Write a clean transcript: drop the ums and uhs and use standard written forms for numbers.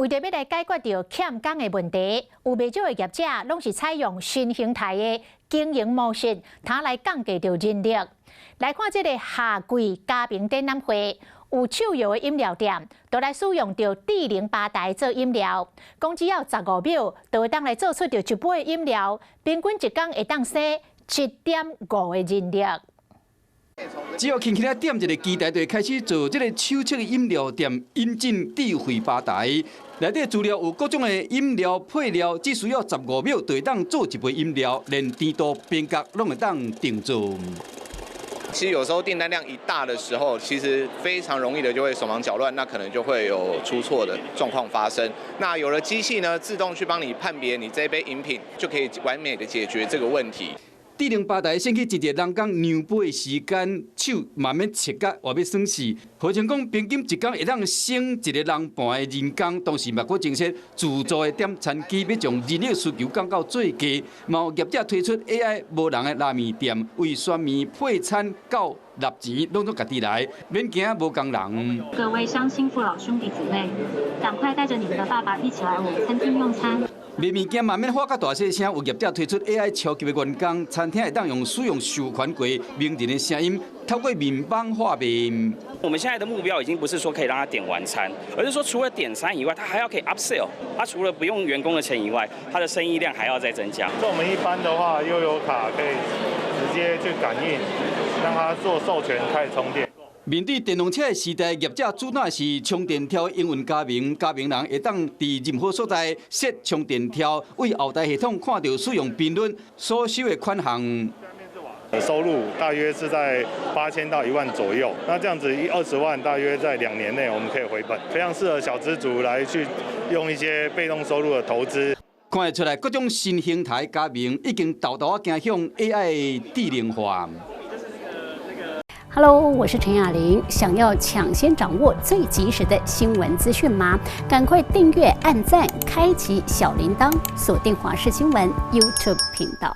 為著欲來解決著欠工的問題，有袂少的業者攏是採用新形態的經營模式，通來降低著人力。來看這个夏季嘉明展覽會，有手搖的飲料店，都來使用著智能吧台做飲料，講只要15秒，就會當來做出著一杯飲料，平均一工會當省7.5個人力。只要輕輕仔點一个機台，就會開始做這个手沖的飲料店引進智慧吧台，內底資料有各種的飲料配料，只需要十五秒就會當做一杯飲料，連甜度、冰角攏會當定做。其實有時候訂單量一大的時候，其實非常容易的就會手忙腳亂，那可能就會有出錯的狀況發生。那有了機器呢，自動去幫你判別你這杯飲品，就可以完美的解決這個問題。智能吧台省去一個人工量杯的時間，手慢慢切甲嘛欲耍死。號稱講平均一工會當省一個人半的人工，同時嘛閣增設自助的點餐機，欲將人力需求降到最低。嘛有業者推出 AI 無人的拉麵店，為選麵配餐到納錢，攏總家己來，免驚無工人。各位鄉親父老兄弟姊妹，趕快帶著你們的爸爸一起來我們餐廳用餐。賣物件嘛免喊甲大細聲，有業者推出 AI 超級的員工，餐廳會當用使用授權過名人的聲音，透過面板畫面。我們現在的目標已經不是說可以讓他點完餐，而是說除了點餐以外，他還要可以 upsell。他除了不用員工的錢以外，他的生意量還要再增加。這我們一般的話，悠遊卡可以直接去感應，讓他做授權開始充電。面對電動車的時代，業者主打是充電條營運加盟，加盟人會當佇任何所在設充電條，為後台系統看著使用頻率所收的款項。收入大約是在8000到1萬左右，那這樣子一二十萬，大約在2年內我們可以回本，非常適合小資族來去用一些被動收入的投資。看得出來，各種新形態加盟已經沓沓仔走向 AI 智能化。 Hello，我是陳雅玲。想要搶先掌握最及時的新聞資訊嗎？趕快訂閱、按讚、開啟小鈴鐺，鎖定華視新聞 YouTube 頻道。